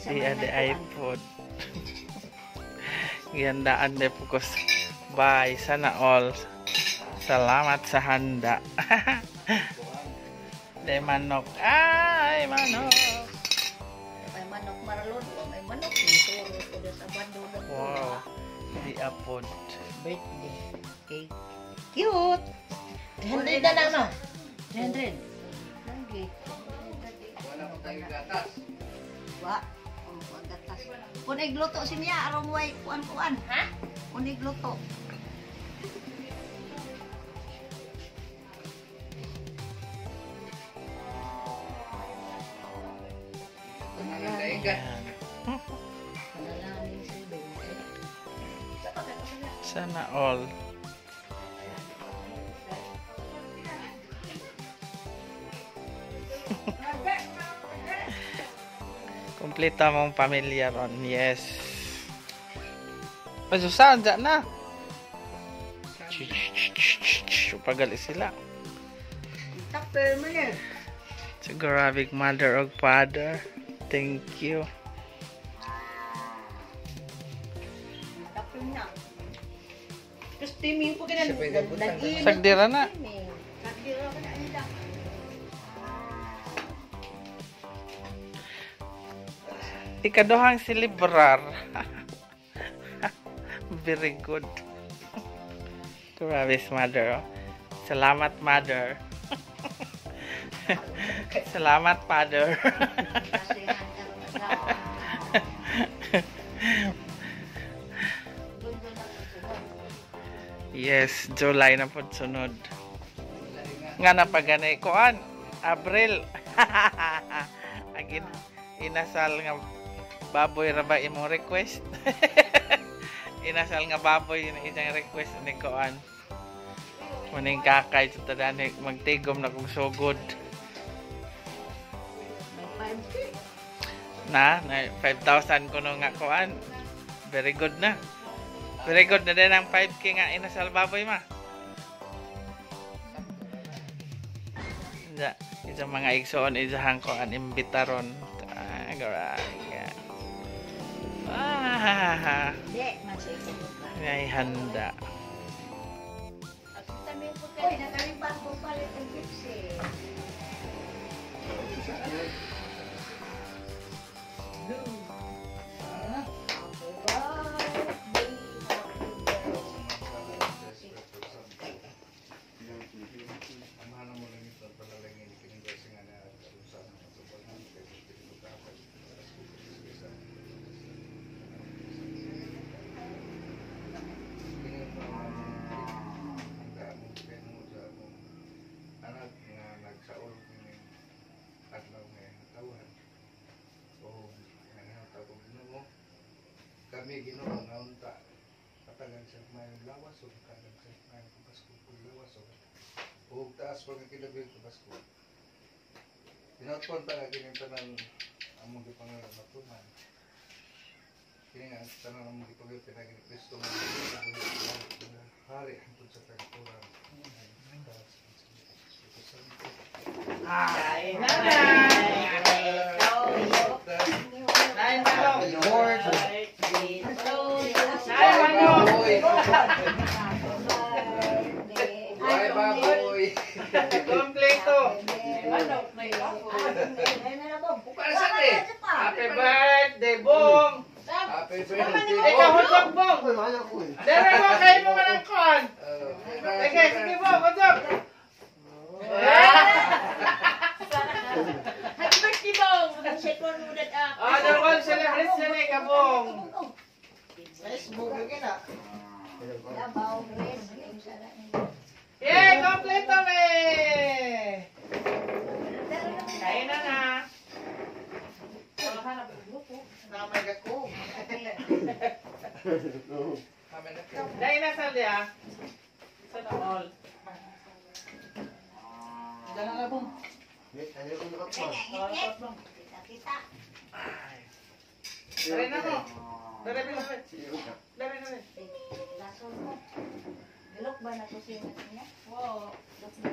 Di ade iPod. Gihandaan de pukos. Bye. Sana all. Salamat sa handa. De manok. Ay, manok. May manok maralon, may manok. Turo ko sa bando. Wow. Di apod. Birthday cake. Cute! 300 na lang, no? 300. Lagi. Wala pa tayo gatas. Wa. Oh, gatas. Kung igluto si Mia, arong way, kuan-kuan. Ha? Kung igluto. Sana all. Kumpleta mong pamilya ron. Yes. Pasusan, dyan na. Pagali sila. Sigurabig mother og father. Thank you. Sagdira na. Ikaduhang silibrar. Very good. Grabe, mother. Oh. Salamat, mother. Salamat, father. Yes, July na po sunod. Nga na pagani kuan, Abril. Agin inasal nga baboy ra ba imong request? Inasal nga baboy yun isang request ni kuan. Muning kakay sa tanan magtigom na kung sugod. Na 5,000 kuno nga kuan. Very good na. Very good na din ang 5K nga inasal baboy ma. Isa mga igsoon isahang kuan imbitaron. Ah, grabe. Ah. Ay handa. Kami Ginoo nga unta katagan sa mayong lawas o katagan sa mayong kabaskog lawas o taas pagkakilabig kabaskog. Tinatpon ta nga kining tanan among gipangalan matuman. Kini nga tanan among gipangalan pinagi ni Kristo nga hari hangtod sa kagturan. Ay, nanay! Bye, baboy! Kompleto! Happy birthday, Bong! Happy birthday, Ikaw, hotdog, Bong! Dere mo, kayo mo man ang kon! Okay, sige, Bong, hotdog! Happy birthday, Bong! Ah, the one celebration eh, ka, Bong! Yay! Kompleto me! Kain na na! Dahil nasa niya. Sana all. Dali na mo. Dali, dali. Dali, dali. Ilok ba na to siya niya? Wow. Ilok na.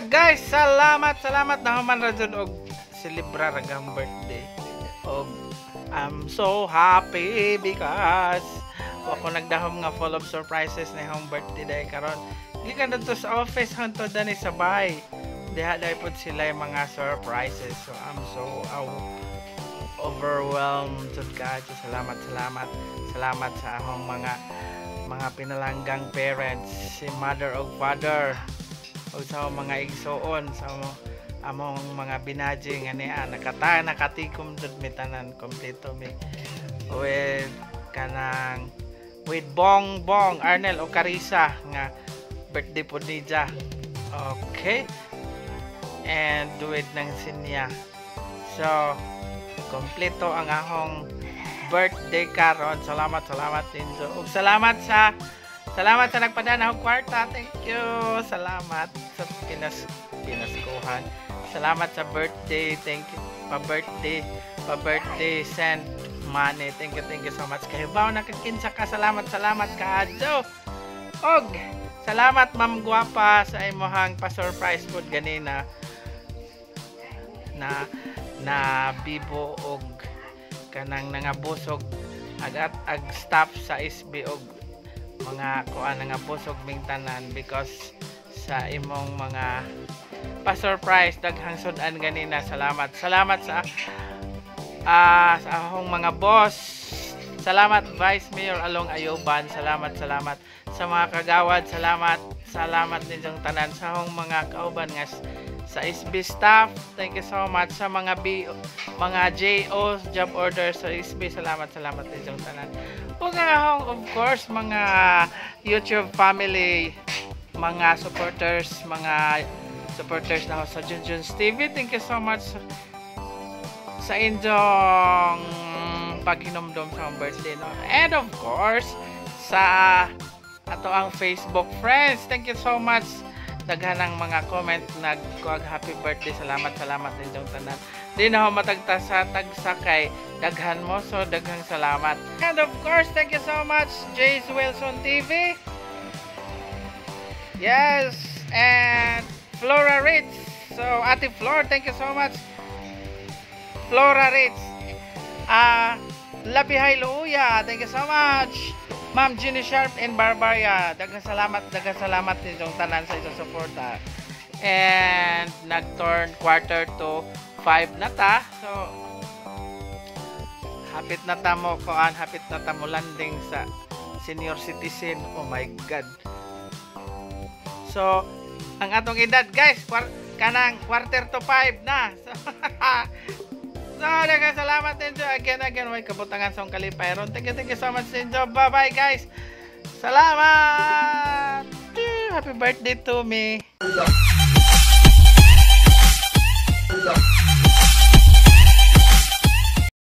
guys, salamat, salamat. Nahuman ra jud og celebrar ang birthday. Og I'm so happy because wa ko nagdahom nga full of surprises na akong birthday day karon. Gikan didto sa office hangtod dani sa bahay. Diha dai pud sila yung mga surprises. So I'm so overwhelmed jud kaayo. Salamat, salamat. Salamat sa akong mga pinalanggang parents, si mother og father, ug sa akong mga igsuon, sa among mga binaji nga niya nakatikom jud mi tanan, kompleto mi with kanang with Bong Bong Arnel o Carissa nga birthday pod niya. Okay, and with ng sinya. So kompleto ang akong birthday karon. Salamat, salamat ninyo. Ug salamat sa nagpadala og kwarta. Thank you. Salamat sa pinaskuhan. Salamat sa birthday. Thank you. Pa birthday send money. Thank you so much. Kahibaw nakakinsa ka. Salamat, salamat kaayo. Og salamat, Ma'am Guapa, sa imong pa-surprise food ganina na na bibo og kanang nangabusog ag at ag staff sa SB og mga kuan, nangabusog ming tanan because sa imong mga pa-surprise, daghang sudan ganina. Salamat, salamat sa akong mga boss. Salamat, Vice Mayor Along Ayuban. Salamat, salamat sa mga kagawad. Salamat, salamat ninyong tanan, sa akong mga kauban nga sa SB staff. Thank you so much sa mga mga JO, job order sa SB. Salamat, salamat ninyong tanan. Ug ang akong, of course, mga YouTube family, mga supporters na ako sa Junjun's TV. Thank you so much sa inyong paghinomdom sa akong birthday, no? And of course, sa ato ang Facebook friends. Thank you so much. Daghan ang mga comment nagkuag happy birthday. Salamat, salamat ninyong tanan. Di na ako matagta sa tagsakay. Daghan mo, so daghang salamat. And of course, thank you so much, Jace Wilson TV. Yes, and Flora Ritz. So, Ate Flor, thank you so much. Flora Ritz. Labihay Luuya, thank you so much. Ma'am Ginny Sharp and Barbaria, daghang salamat ninyong tanan sa inyong suporta. And nag-turn 4:45 na ta. So, hapit na ta mo kuan, hapit na ta mo landing sa senior citizen. Oh my God. So, ang atong edad, guys, kanang 4:45 na. So, daghang salamat ninyo. Again, again, may kabutangan sa akong kalipay ron. Thank you so much ninyo. Bye-bye, guys. Salamat! Happy birthday to me.